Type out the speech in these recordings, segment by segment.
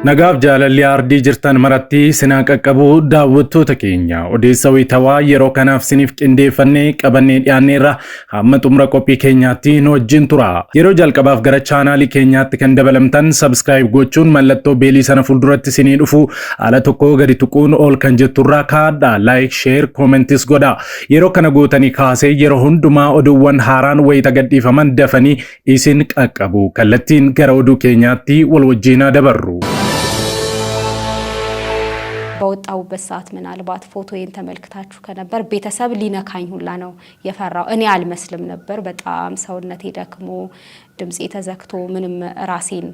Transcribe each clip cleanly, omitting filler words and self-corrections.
Nagaaf jaalalli aardii jirtan maratti sinaa qaqqabu daawwattoota keenya odeessa wayitawaa yeroo kanaaf siniif qindeeffannee qabannee dhiyaanneerra hamma xumura qophii keenyaatti nu wajjin tura. Yeroo jalqabaaf gara chaanaalii keenyaatti kan dabalamtan subscribe gochuun mallattoo beelii sana fuulduratti sinii dhufu ala tokko gadi tuquun ol kan jetturraa kaadha. Like, share, commentis godha. Yeroo kana gootanii kaasee yeroo hundumaa oduuwwan haaraan wayita gadhiifaman dafanii isin qaqqabu. Kallattiin gara oduu keenyaatti wal wajjin haa dabarru. በወጣሁበት ሰዓት ምናልባት ፎቶዬን ተመልክታችሁ ከነበር ቤተሰብ ሊነካኝ ሁላ ነው የፈራው። እኔ አልመስልም ነበር። በጣም ሰውነቴ ደክሞ ድምፄ ተዘግቶ ምንም ራሴን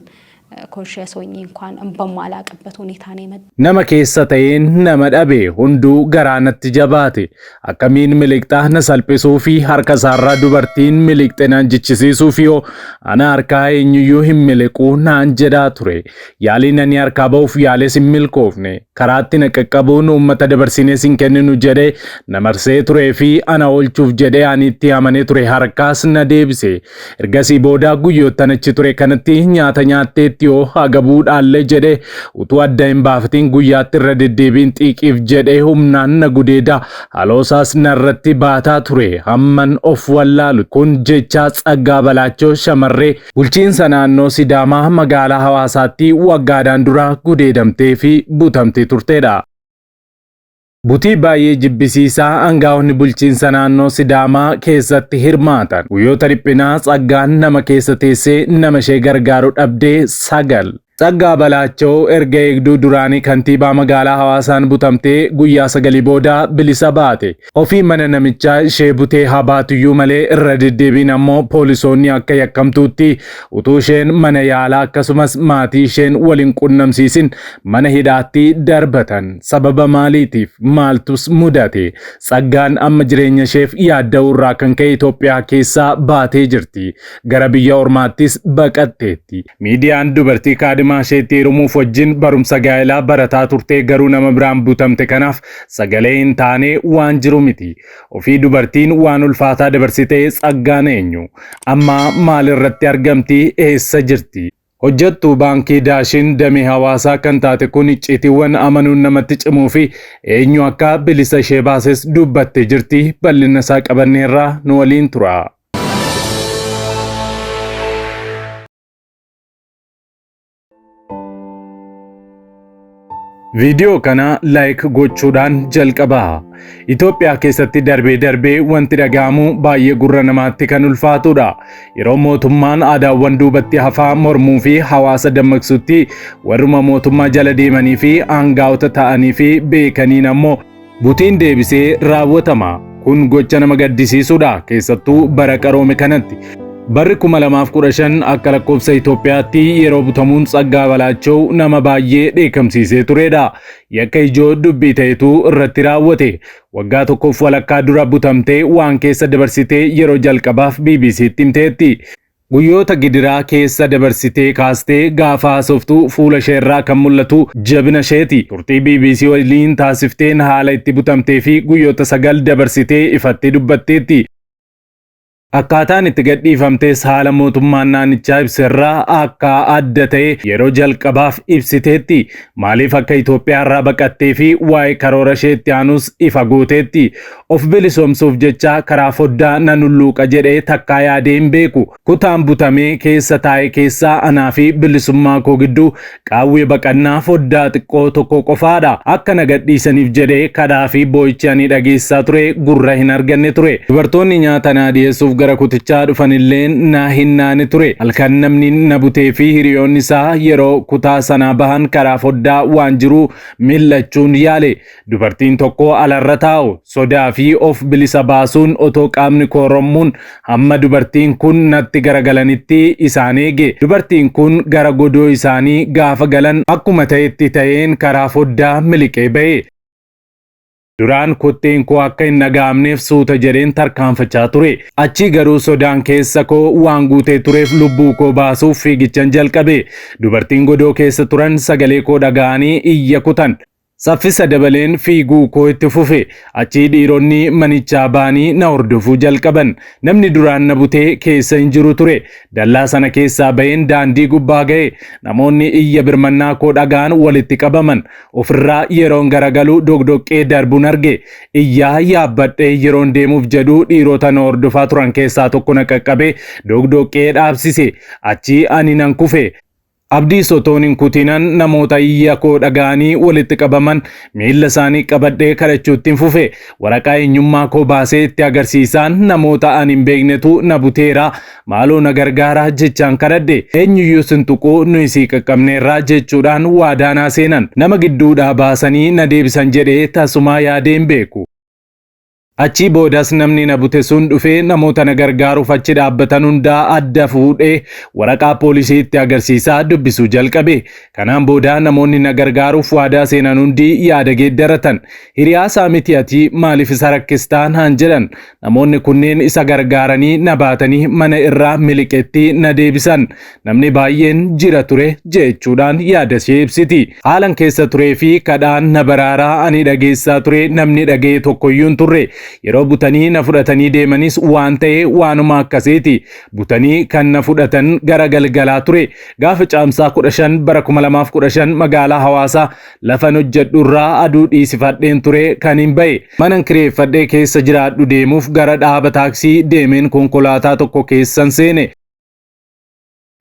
ኮንሽየስ ሆኜ እንኳን በማላቅበት ሁኔታ ነው የመጣ Nama keessa ta'een nama dhabe hunduu garaa natti jabaate. Akkamiin miliqxaa na salphisuu fi harka isaarraa dubartiin miliqxe naan jechisiisuuf yoo ana harkaa eenyuyyuu hin miliquu naan jedhaa ture. Yaaliin ani harkaa ba'uuf yaales hin milkoofne. Karaatti na qaqqabuun uummata dabarsinees hin kenninu jedhee na marsee turee fi ana oolchuuf jedhee ani itti amanee ture harkaas na deebise. Ergasii booda guyyoottan achi ture kanatti nyaata nyaatteetti yoo hagabuu dhaallee jedhee utuu adda hin baafatiin guyyaatti irra deddeebiin xiiqiif jedhee humnaan na gudeeda haloosaas narratti baataa ture hamman of wallaalu. Kun jecha Tsaggaa Balaachoo shamarree bulchiinsa naannoo Sidaamaa magaalaa Hawaasaatti waggaadhaan dura gudeedamtee fi butamtee turteedha. Butii baay'ee jibbisiisaa aangaa'onni bulchiinsa naannoo Sidaamaa keessatti hirmaatan. Guyyoota dhiphinaa Tsaggaan nama keessa teessee nama ishee gargaaru dhabdee 9. Tsaggaa Balaachoo erga eegduu duraanii kantiibaa magaalaa Hawaasaan butamtee guyyaa 9 booda bilisa baate. Ofii mana namichaa ishee butee haa baatuyyuu malee irra deddeebiin ammoo poolisoonni akka yakkamtuutti utuu isheen mana yaalaa akkasumas maatii isheen waliin qunnamsiisin mana hidhaatti darbatan. Sababa maaliitiif maaltus mudate? Tsaggaan amma jireenya isheef yaadda'uu irraa kan ka'e Itoophiyaa keessaa baatee jirti. Gara biyya ormaattis baqatteetti. Miidiyaan dubartii kaadhimaa isheetti heerumuuf wajjin barumsa gaa'elaa barataa turtee garuu nama biraan butamte kanaaf sagalee hin taane waan jiru miti. Ofii dubartiin waan ulfaataa dabarsitee Tsaggaan eenyu? Amma maal irratti argamti? Eessa jirti? Hojjettuu baankii Daashin damee Hawaasaa kan taate kun icciitiiwwan amanuun namatti cimuu fi eenyu akka bilisa ishee baases dubbattee jirti. Bal'ina isaa qabanneerraa nu waliin tura. Viidiyoo kana like gochuudhaan jalqabaa. Itoophiyaa keessatti darbee darbee wanti dhaga'amu baay'ee gurra namaatti kan ulfaatudha. Yeroo mootummaan aadaawwan duubatti hafaa mormuu fi hawaasa dammaqsutti warruma mootummaa jala deemanii fi aangaa'ota ta'anii fi beekaniin ammoo butiin deebisee raawwatama. Kun gocha nama gaddisiisudha, keessattuu bara qaroome kanatti. Barri 2015 akka lakkoofsa Itoophiyaatti yeroo butamuun Tsaggaa Balaachoo nama baay'ee dheekkamsiisee turedha. Yakka ijoo dubbii ta'etu irratti raawwate. Waggaa tokkoof walakkaa dura butamtee waan keessa dabarsitee yeroo jalqabaaf BBCtti himteetti. Guyyoota gidiraa keessa dabarsitee kaastee gaafa haasoftu fuula isheerraa kan mul'atu jabina isheeti. Turtii BBC waliin taasifteen haala itti butamtee fi guyyoota 9 dabarsitee ifatti dubbatteetti. Akkaataan itti gadhiifamtes haala mootummaan naannichaa ibserraa akka adda ta'e yeroo jalqabaaf ibsiteetti. Maaliif akka Itoophiyaarraa baqattee fi waa'ee karoora ishee itti aanus ifa gooteetti. Of bilisoomsuuf jecha karaa foddaa nan hulluuqa jedhee takkaa yaadee hin beeku. Kutaan butamee keessa taa'e keessaa anaa fi bilisummaa koo gidduu qaawwee baqannaa foddaa xiqqoo tokko qofaadha. Akka na gadhiisaniif jedhee kadhaa fi boo'ichi ani dhageessisaa ture gurra hin arganne ture. Dubartoonni nyaata naa dhiyeessuuf gara kutichaa dhufanillee na hin naane ture. Halkan namni na butee fi hiriyoonni isaa yeroo kutaa sanaa bahan karaa foddaa waan jiru mil'achuun yaale. Dubartiin tokko alarra taa'u sodaa fi of bilisa baasuun otoo qaamni koo rommuun hamma dubartiin kun natti garagalanitti isaan eege. Dubartiin kun gara godoo isaanii gaafa galan akkuma ta'etti ta'een karaa foddaa miliqee ba'e. Duraan kotteen koo akka hin dhaga'amneef suuta jedheen tarkaanfachaa ture. Achii garuu sodaan keessa koo waan guutee tureef lubbuu koo baasuuf fiigichan jalqabe. Dubartiin godoo keessa turan sagalee koo dhaga'anii iyya kutan. Saffisa dabaleen fiiguu koo itti fufe. Achii dhiironni manichaa ba'anii na hordofuu jalqaban. Namni duraan na butee keessa hin jiru ture. Dallaa sana keessaa ba'een daandii gubbaa ga'e. Namoonni iyya birmannaa koo dhaga'an walitti qabaman. Ofirraa yeroon garagalu doqdoqqee darbuun arge. Iyyaa yaabbadhee yeroon deemuuf jedhu dhiirota na hordofaa turan keessaa tokko na qaqqabee doqdoqqee dhaabsise. Achii ani nan kufe. Abdiis otoon hin kutinan namoota iyya koo dhaga'anii walitti qabaman miilla isaanii qabadhee kadhachuuttin fufe. Waraqaa eenyummaa koo baasee itti agarsiisaan namoota ani hin beeknetu na buteera maaloo na gargaaraa jechaan kadhadhe. Eenyuyyuu sin tuqu nuyi sii qaqqabneerra jechuudhaan waadaa naa seenan. Nama gidduudhaa baasanii na deebisan jedhee tasumaa yaadee hin beeku. Achii boodas namni na bute sun dhufee namoota na gargaaruuf achi dhaabbatan hundaa adda fuudhee waraqaa poolisii itti agarsiisaa dubbisuu jalqabe. Kanaan booda namoonni na gargaaruuf waadaa seenan hundi yaada geeddaratan. Hiriyaa isaa miti ati maaliif isa rakkistaa naan jedhan. Namoonni kunneen isa gargaaranii na baatanii mana irraa miliqetti na deebisan. Namni baay'een jira ture jechuudhaan yaada ishee ibsiti. Haalan keessa turee fi kadhaan na baraaraa ani dhageessaa ture namni dhaga'e tokkoyyuu hin turre. Yeroo butanii na fudhatanii deemanis waan ta'e waanuma akkasiiti. Butanii kan na fudhatan gara galgalaa ture. Gaafa Caamsaa 15 bara 2015 magaalaa Hawaasaa lafan hojjedhu irraa aduu dhiisifadheen ture kan hin ba'e. Manan kireeffadhee keessa jiraadhu deemuuf gara dhaaba taaksii deemeen konkolaataa tokko keessan seene.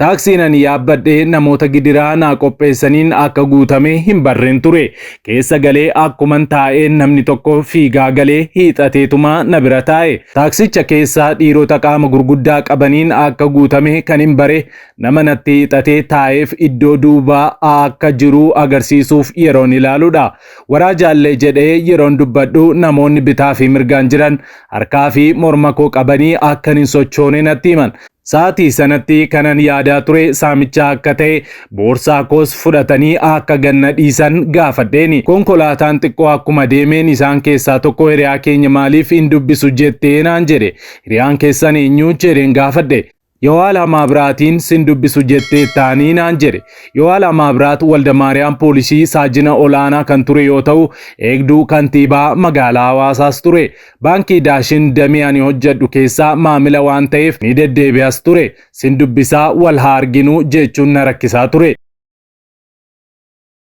Taaksiin ani yaabbadhe namoota gidiraa naa qopheessaniin akka guutame hin barreen ture. Keessa galee akkuman taa'een namni tokko fiigaa galee hiixateetuma na bira taa'e. Taaksicha keessa dhiirota qaama gurguddaa qabaniin akka guutame kan hin bare nama natti hiixatee taa'eef iddoo duubaa akka jiru agarsiisuuf yeroon ilaaludha. Waraa jaallee jedhee yeroon dubbadhu namoonni bitaa fi mirgaan jiran harkaa fi morma koo qabanii akkan hin sochoone natti himan. Sa'aatii sanatti kanan yaadaa ture saamicha akka ta'e boorsaa koos fudhatanii akka gad na dhiisan gaafadheeni. Konkolaataan xiqqoo akkuma deemeen isaan keessaa tokko hiriyaa keenya maaliif hin dubbisu jettee naan jedhe. Hiriyaan keessan eenyu jedheen gaafadhe. Yowaalaa Maabraatiin sin dubbisu jettee taanii naan jedhe. Yowaalaa Maabraat Waldamaariyaam poolisii saajina olaanaa kan ture yoo ta'u eegduu kantiibaa magaalaa Hawaasaas ture. Baankii Daashin damee ani hojjedhu keessaa maamila waan ta'eef ni deddeebi'as ture. Sin dubbisaa wal haa arginuu jechuun na rakkisaa ture.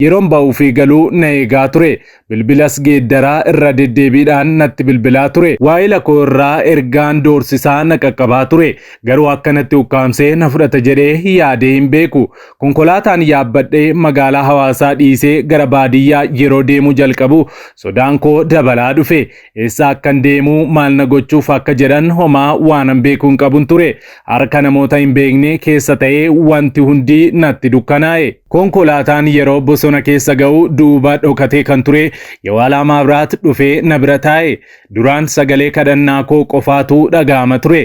Yeroon ba'uu fi galu na eegaa ture. Bilbilas geeddaraa irra deddeebiidhaan natti bilbilaa ture. Waa'ila koo irraa ergaan doorsisaa na qaqqabaa ture. Garuu akka natti ukkaamsee na fudhata jedhee yaadee hin beeku. Konkolaataan yaabbadhee magaalaa Hawaasaa dhiisee gara baadiyyaa yeroo deemuu jalqabu sodaan koo dabalaa dhufe. Eessa akkan deemu maal na gochuuf akka jedhan homaa waanan beeku hin qabun ture. Harka namoota hin beekne keessa ta'ee wanti hundi natti dukkanaa'e. Konkolaataan yeroo bosona keessa ga'u duuba dhokatee kan ture Yawaalaa Maabraat dhufee na bira taa'e. Duraan sagalee kadhannaa koo qofaatu dhaga'ama ture.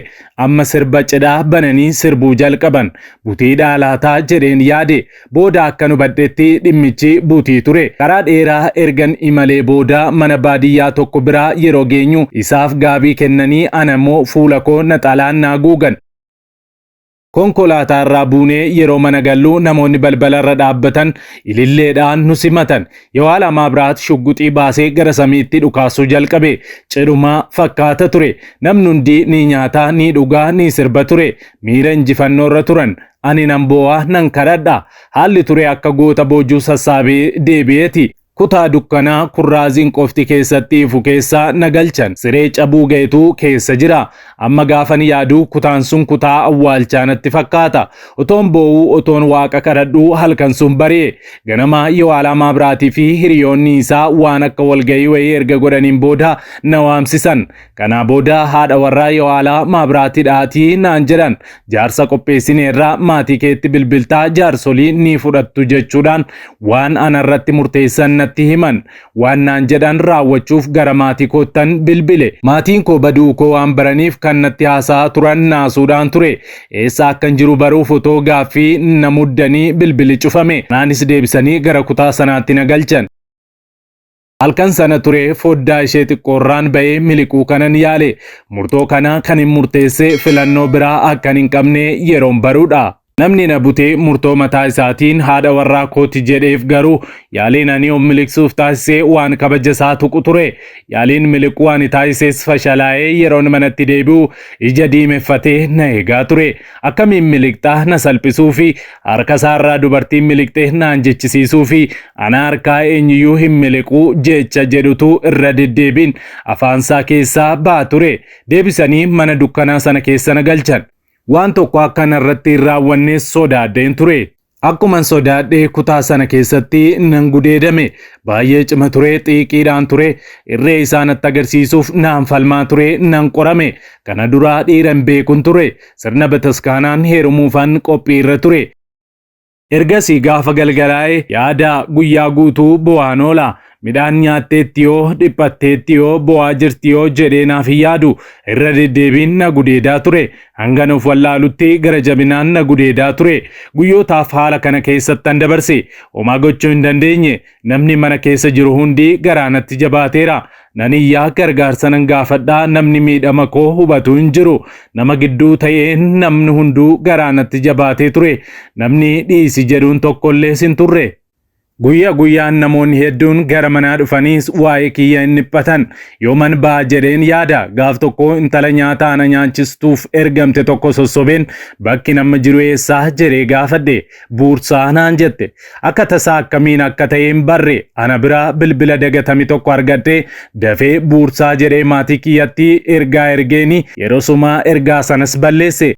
Amma sirba cidhaa bananii sirbuu jalqaban. Butiidhaa laataa jedheen yaade. Booda akkan hubadhetti dhimmichi butii ture. Karaa dheeraa ergan imalee booda mana baadiyyaa tokko bira yeroo geenyu isaaf gaabii kennanii ana immoo fuula koo naxalaan na haguugan. Konkolaataa irraa buunee yeroo mana gallu namoonni balbala irra dhaabbatan ililleedhaan nu simatan. Yawaalaa Maabraat shugguxii baasee gara samiitti dhukaasuu jalqabe. Cidhuma fakkaata ture. Namni hundi ni nyaata, ni dhuga, ni sirba ture. Miira injifannoorra turan. Ani nan boo'a, nan kadhadha. Haalli ture akka goota boojuu sassaabee deebi'eeti. Kutaa dukkanaa kurraaziin qofti keessatti ifu keessa na galchan. Siree cabuu ga'etu keessa jira. Amma gaafan yaadu kutaan sun kutaa awwaalchaa natti fakkaata. Otoon boo'uu, otoon waaqa kadhadhuu halkan sun bari'e. Ganama Yewaalaa Maabraatii fi hiriyoonni isaa waan akka walga'ii wayii erga godhaniin booda na waamsisan. Kanaa booda haadha warraa Yewaalaa Maabraatidhaatii naan jedhan. Jaarsa qopheessineerra maatii keetti bilbiltaa jaarsolii ni fudhattu jechuudhaan waan anarratti murteessan natti himan. Waan naan jedhan raawwachuuf gara maatii koottan bilbile. Maatiin koo baduu koo waan baraniif kan natti haasa'aa turan naasuudhaan ture. Eessa akkan jiru baruuf otoo gaaffii na muddanii bilbilli cufame. Kanaanis deebisanii gara kutaa sanaatti na galchan. Halkan sana ture foddaa ishee xiqqoorraan ba'ee miliquu kanan yaale. Murtoo kana kanin murteesse filannoo biraa akkan hin qabne yeroon baruudha. Namni na butee murtoo mataa isaatiin haadha warraa kooti jedheef garuu yaaliin ani of miliqsuuf taasisee waan kabaja isaa tuqu ture. Yaaliin miliquu ani taasises fashalaa'ee yeroon manatti deebi'u ija diimeffatee na eegaa ture. Akkamiin miliqxaa na salphisuu fi harka isaarraa dubartiin miliqxee naan jechisiisuu fi ana harkaa eenyuyyuu hin miliquu jecha jedhutu irra deddeebiin afaansaa keessaa ba'a ture. Deebisanii mana dukkanaa sana keessa na galchan. Waan tokko akka narratti hin raawwannes sodaadheen ture. Akkuman sodaadhe kutaa sana keessatti nan gudeedame. Baay'ee cima ture, xiiqiidhaan ture. Irree isaa natti agarsiisuuf naan falmaa ture, nan qorame. Kana duraa dhiira hin beekun ture. Sirna bataskaanaan heerumuufan qophii irra ture. Ergasii gaafa galgalaa'e yaada guyyaa guutuu bo'aan oola. Midhaan nyaatteetti yoo, dhiphatteetti yoo, bo'aa jirti yoo jedhee naaf hin yaadu. Irra deddeebiin na gudeedaa ture. Hangan of wallaalutti gara jabinaan na gudeedaa ture. Guyyootaaf haala kana keessattan dabarse. Homaa gochuu hin dandeenye. Namni mana keessa jiru hundi garaa natti jabaateera. Nan iyyaa gargaarsa nan gaafadha namni miidhama koo hubatu hin jiru. Nama gidduu ta'een namni hunduu garaa natti jabaatee ture. Namni dhiisi jedhuun tokkollees hin turre. Guyya guyyaan namoonni hedduun gara manaa dhufaniis waa'ee kiyya hin dhiphatan. Yooman ba'a jedheen yaada. Gaaf tokko intala nyaata ana nyaachistuuf ergamte tokko sossobeen bakki nama jiru eessaa jedhee gaafadhe. Buursaa naan jette. Akka tasaa akkamiin akka ta'e hin barre ana bira bilbila dagatame tokko argadhe dafee buursaa jedhee maatii kiyyatti ergaa ergeeni yerosuma ergaa sanas balleesse.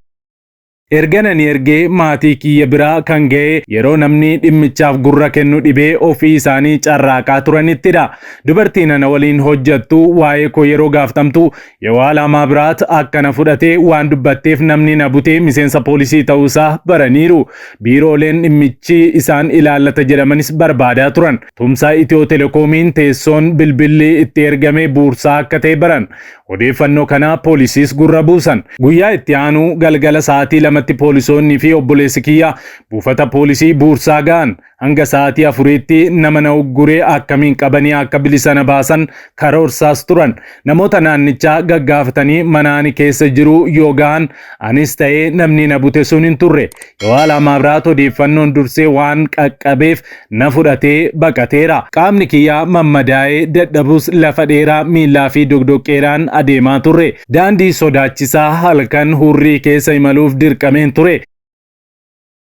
Ergan ani ergee maatii kiyya biraa kan ga'e yeroo namni dhimmichaaf gurra kennu dhibee ofii isaanii carraaqaa turanittidha. Dubartiin ana waliin hojjattu waa'ee koo yeroo gaaftamtu Yewaalaa Maabiraat akka na fudhate waan dubbatteef namni na bute miseensa poolisii ta'uusaa baraniiru. Biirooleen dhimmichi isaan ilaallata jedhamanis barbaadaa turan. Tumsa Itiyoo Telekoomiin teessoon bilbilli itti ergame buursaa akka ta'e baran. Odeeffannoo kana poolisiis gurra buusan. Guyyaa itti aanu galgala sa'aatii 2tti poolisoonni fi obboleessi kiyya buufata poolisii buursaa ga'an. Hanga sa'aatii afuriitti nama na uggure akkamiin qabanii akka bilisa na baasan karoorsaas turan. Namoota naannichaa gaggaafatanii mana ani keessa jiru yoo gahan anis ta'ee namni na bute sun hin turre. Yawaalaa Maabraat odeeffannoon dursee waan qaqqabeef na fudhatee baqateera. Qaamni kiyya mammadaa'ee dadhabus lafa dheeraa miillaa fi doqdoqqeedhaan adeemaa turre. Daandii sodaachisaa halkan hurrii keessa imaluuf dirqameen ture.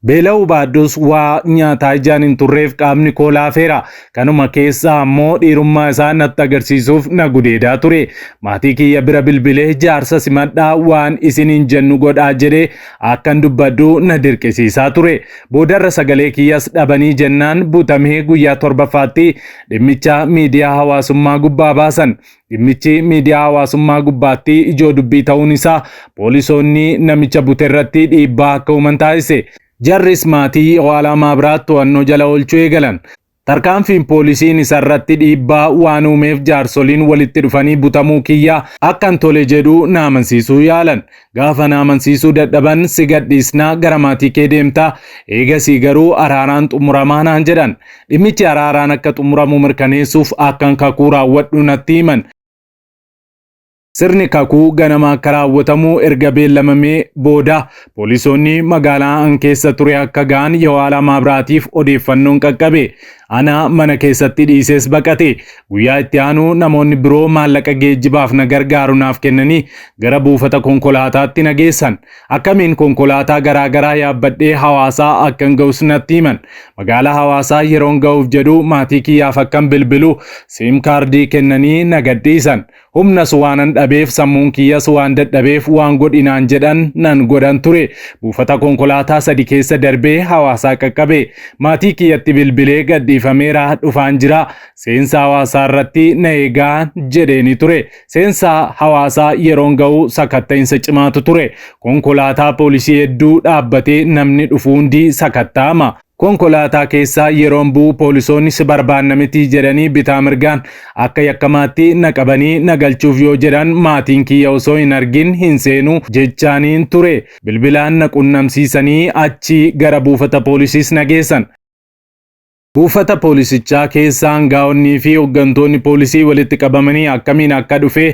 Beela'uu baadhus waa nyaataa ijaan hin turreef qaamni koo laafeera. Kanuma keessa ammoo dhiirummaa isaa natti agarsiisuuf na gudeedaa ture. Maatii kiyya bira bilbilee jaarsa simadhaa waan isiniin jennu godhaa jedhee akkan dubbadhu na dirqisiisaa ture. Boodarra sagalee kiyyas dhabanii jennaan butamee guyyaa torbaffaatti dhimmicha miidiyaa hawaasummaa gubbaa baasan. Dhimmichi miidiyaa hawaasummaa gubbaatti ijoo dubbii ta'uun isaa poolisoonni namicha buterratti dhiibbaa akka uuman taasise. Jarris maatii Yawaalaa Maabraat to'annoo jala oolchuu eegalan. Tarkaanfiin poolisiin isarratti dhiibbaa waan uumeef jaarsoliin walitti dhufanii butamuu kiyya akkan tole jedhu na amansiisuu yaalan. Gaafa na amansiisuu dadhaban si gadhiisnaa gara maatii kee deemtaa eegasii garuu araaraan xumuramaa naan jedhan. Dhimmichi araaraan akka xumuramu mirkaneessuuf akkan kakuu raawwadhu natti himan. Sirni kakuu ganama akka raawwatamu erga beellamamee booda poolisoonni magaalaa an keessa ture akka ga'an Yawaalaa Maabraatiif odeeffannoon qaqqabe. Ana mana keessatti dhiisees baqate. Guyyaa itti aanu namoonni biroo maallaqa geejjibaaf na gargaaru naaf kennanii gara buufata konkolaataatti na geessan. Akkamiin konkolaataa garaa garaa yaabbadhee Hawaasaa akkan ga'us natti himan. Magaalaa Hawaasaa yeroon ga'uuf jedhu maatii kiyyaaf akkan bilbilu siim kaardii kennanii na gadhiisan. Humnas waanan dhabeef sammuun kiyyas waan dadhabeef waan godhi naan jedhan nan godhan ture. Buufata konkolaataa sadi keessa darbee Hawaasaa qaqqabe. Maatii kiyyatti bilbilee gadhiifameera dhufaan jira. Seensa Hawaasaa irratti na eegaa jedheeni ture. Seensa Hawaasaa yeroon ga'u sakatta'insa cimaatu ture. Konkolaataa poolisii hedduu dhaabbatee namni dhufu hundi sakatta'ama. Konkolaataa keessaa yeroon bu'u poolisoonni si barbaanna miti jedhanii bitaa mirgaan akka yakkamaatti na qabanii na galchuuf yoo jedhan maatiin kiyya osoo hin argin hin seenu jechaaniin ture. Bilbilaan na qunnamsiisanii achi gara buufata poolisiis na geessan. Buufata poolisichaa keessa aangaa'onnii fi hoggantoonni poolisii walitti qabamanii akkamiin akka dhufe,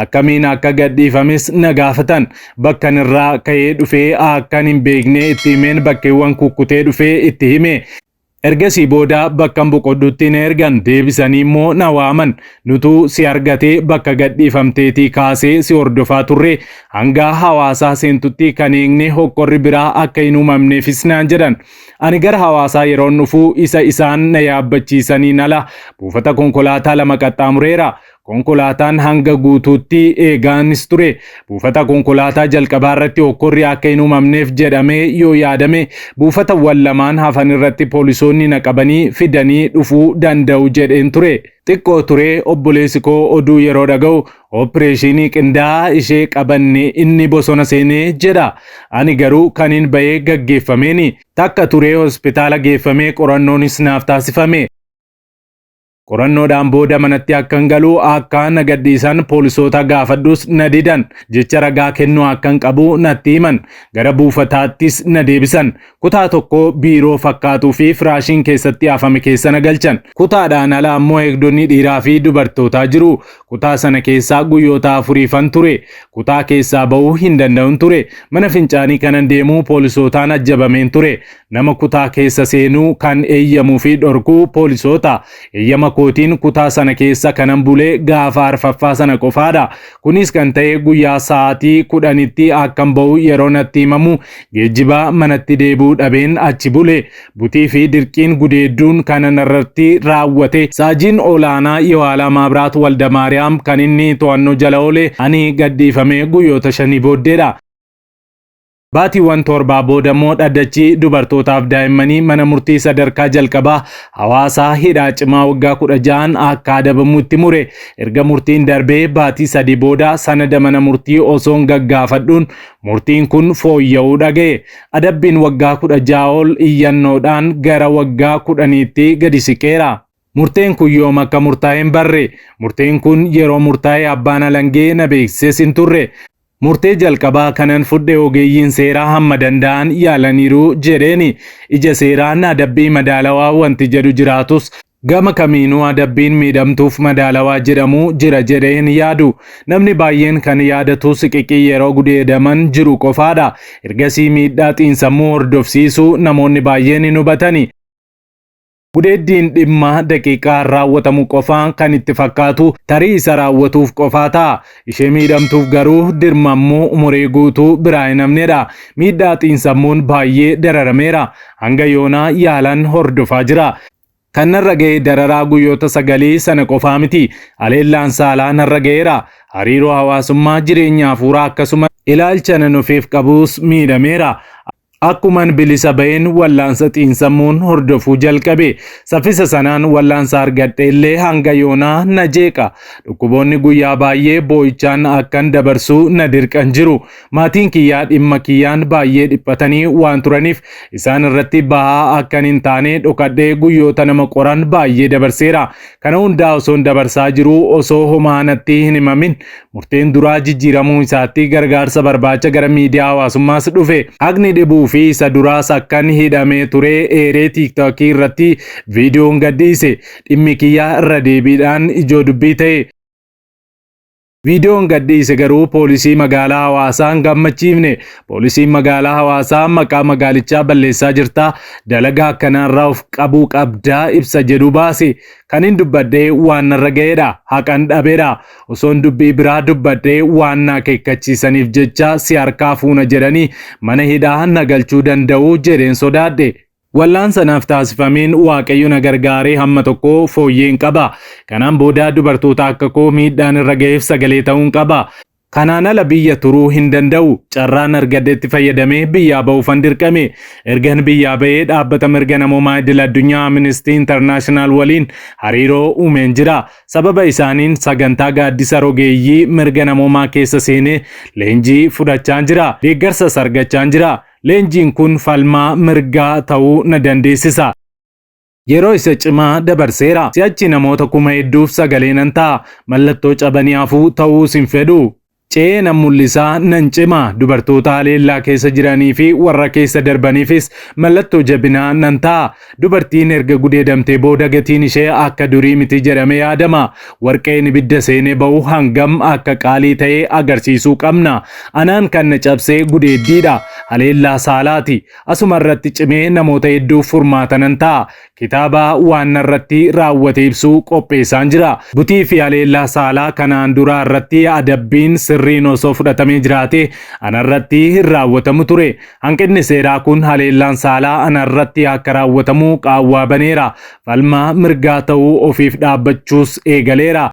akkamiin akka gadhiifames na gaafatan. Bakkan irraa ka'ee dhufee akkan hin beekne itti himeen bakkeewwan kukkutee dhufee itti hime. Ergasii booda bakkan boqodhutti na ergan, deebisanii immoo na waaman. Nutu si argatee bakka gadhiifamteetii kaasee si hordofaa turre, hanga Hawaasaa seentutti kan eegne hokkorri biraa akka hin uumamneefis naan jedhan. Ani gara Hawaasaa yeroon dhufu isa isaan na yaabbachiisaniin ala buufata konkolaataa lama qaxxaamureera. Konkolaataan hanga guutuutti eegaanis ture. Buufata konkolaataa jalqabaa irratti hokkorri akka hin uumamneef jedhamee yoo yaadame buufatawwan lamaan hafan irratti poolisoonni na qabanii fidanii dhufuu danda'u jedheen ture. Xiqqoo turee obboleessi koo oduu yeroo dhaga'u Opereeshinii qindaa'aa ishee qabanne inni bosona seene jedha. Ani garuu kanin ba'e gaggeeffameeni. Takka turee hospitaala geeffamee qorannoonis naaf taasifame. Qorannoodhaan booda manatti akkan galu akka na gadhiisan poolisoota gaafadhus na didan. Jecha ragaa kennuu akkan qabu natti himan. Gara buufataattis na deebisan. Kutaa tokko biiroo fakkaatuu fi firaashiin keessatti afame keessa na galchan. Kutaadhaan ala ammoo eegdonni dhiiraa fi dubartootaa jiru. Kutaa sana keessa guyyoota afuriifan ture. Kutaa keessaa ba'uu hin danda'un ture. Mana fincaanii kanan deemu poolisootaan ajjabameen ture. Nama kutaa keessa seenuu kan eeyyamuu fi dhorku poolisoota. Eeyyama kootiin kutaa sana keessa kanan bule gaafa arfaffaa sana qofaadha. Kunis kan ta'e guyyaa sa'aatii 10tti akkan ba'u yeroo natti himamu geejjiba manatti deebi'uu dhabeen achi bule. Butii fi dirqiin gudeedduun kana narratti raawwate. Saajiin olaanaa Yewaalaa Maabraat Waldamaariyaam kan inni to'annoo jala oole ani gadhiifamee guyyoota shanii booddeedha. Baatiiwwan torbaa booda immoo dhaddachi dubartootaaf daa'immanii mana murtii sadarkaa jalqabaa Hawaasaa hidhaa cimaa waggaa 16n akka adabamu itti mure. Erga murtiin darbee baatii sadii booda sanada mana murtii osoon gaggaafadhuun murtiin kun fooyya'uu dhaga'e. Adabbiin waggaa 16 ol iyyannoodhaan gara waggaa 10tti gadi siqeera. Murteen kun yoom akka murtaa'e hin barre. Murteen kun yeroo murtaa'e abbaan alangee na beeksises hin turre. Murtee jalqabaa kanan fudhe ogeeyyiin seeraa hamma danda'an yaalaniiru jedheeni. Ija seeraan adabbii madaalawaa wanti jedhu jiraatus gama kamiinuu adabbiin miidhamtuuf madaalawaa jedhamu jira jedhee hin yaadu. Namni baay'een kan yaadatu siqiqii yeroo gudeedaman jiru qofaadha. Ergasii miidhaa xiinsammuu hordofsiisu namoonni baay'een hin hubatani. Gudeeddiin dhimma daqiiqaan raawwatamu qofa kan itti fakkaatu tarii isa raawwatuuf qofaa ta'a. Ishee miidhamtuuf garuu dirmammuu umurii guutuu biraa hin hafnedha. Miidhaa xiinsammuun baay'ee dararameera. Hanga yoonaa yaalan hordofaa jira. Kan narra ga'e dararaa guyyoota sagalii sana qofaa miti. Haleellaan saalaa narra ga'eera. Hariiroo hawaasummaa, jireenya hafuuraa akkasuma ilaalcha nan ofiif qabus miidhameera. Akkuman bilisa ba'een wallaansa xiinsammuun hordofuu jalqabe. Saffisa sanaan wallaansa argadhe illee hanga yoonaa na jeeqa. Dhukkuboonni guyyaa baay'ee boo'ichaan akkan dabarsu na dirqan jiru. Maatiin kiyyaa dhimma kiyyaan baay'ee dhiphatanii waan turaniif isaan irratti bahaa akkan hin taane dhokadhee guyyoota nama qoran baay'ee dabarseera. Kana hundaa osoon dabarsaa jiruu osoo homaa natti hin himamin murteen duraa jijjiiramuu isaatti gargaarsa barbaacha gara miidiyaa hawaasummaas dhufe. Haqni dhibuu fi isa duraas akkan hidhamee ture eeree tiiktookii irratti viidiyoon gadhiise. Dhimmi kiyya irra deebiidhaan ijoo dubbii ta'e. Viidiyoon gadhiise garuu poolisii magaalaa Hawaasaa hin gammachiifne. Poolisiin magaalaa Hawaasaa maqaa magaalichaa balleessaa jirta, dalagaa akkanaarraa of qabuu qabda ibsa jedhu baase. Kanin dubbadhe waan narra ga'edha, haqan dhabedha. Osoon dubbii biraa dubbadhe waan na akeekkachiisaniif jecha si harkaa fuuna jedhanii mana hidhaa na galchuu danda'u jedheen sodaadhe. Wallaansa naaf taasifameen Waaqayyo na gargaaree hamma tokko fooyyeen qaba. Kanaan booda dubartoota akka koo miidhaan irra ga'eef sagalee ta'uun qaba. Kanaan ala biyya turuu hin danda'u. Carraan argadhetti fayyadamee biyyaa ba'uufan dirqame. Ergan biyyaa ba'ee dhaabbata mirga namoomaa idil addunyaa Amnesty International waliin hariiroo uumeen jira. Sababa isaaniin sagantaa gaaddisa rogeeyyii mirga namoomaa keessa seenee leenjii fudhachaan jira. Deeggarsas argachaan jira. Leenjiin kun falmaa mirgaa ta'uu na dandeessisa. Yeroo isa cimaa dabarseera. Si'achi namoota kuma hedduuf sagalee nan ta'a. Mallattoo cabanii hafuu ta'uus hin fedhu. Ce'ee nan mul'isa, nan cima. Dubartoota haleellaa keessa jiranii fi warra keessa darbaniifis mallattoo jabinaa nan ta'a. Dubartiin erga gudeedamtee booda gatiin ishee akka durii miti jedhamee yaadama. Warqeen ibidda seenee ba'u hangam akka qaalii ta'e agarsiisuu qabna. Anaan kan na cabse gudeeddiidha. Haleellaa saalaati. Asuma irratti cimee namoota hedduuf furmaata nan ta'a. Kitaaba waan narratti raawwate ibsu qopheessaan jira. Butii fi haleellaa saalaa kanaan duraa irratti adabbiin sirriin osoo fudhatamee jiraatee anarratti hin raawwatamu ture. Hanqinni seeraa kun haleellaan saalaa anarratti akka raawwatamu qaawwaa baneera. Falmaa mirgaa ta'uu ofiif dhaabbachuus eegaleera.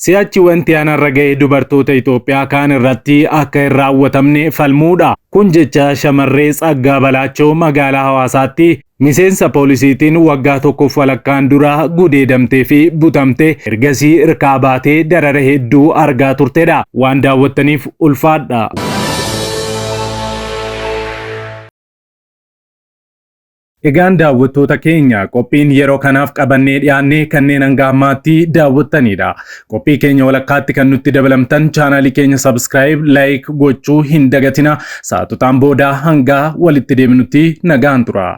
Si'achi wanti anarra ga'e dubartoota Itoophiyaa kaan irratti akka hin raawwatamne falmuudha. Kun jecha shamarree Tsaggaa Balaachoo magaalaa Hawaasaatti miseensa poolisiitiin waggaa tokkoof walakkaan dura gudeedamtee fi butamte ergasii irkaa baatee darara hedduu argaa turtedha. Waan daawwattaniif ulfaadha. Egaan daawwattoota keenya qophiin yeroo kanaaf qabannee dhiyaanne kanneen hanga ammaatti daawwattanidha. Qophii keenya walakkaatti kan nutti dabalamtan chaanaalii keenya subscribe, like gochuu hin dagatina. Sa'aatotaan booda hanga walitti deebinutti nagaan tura.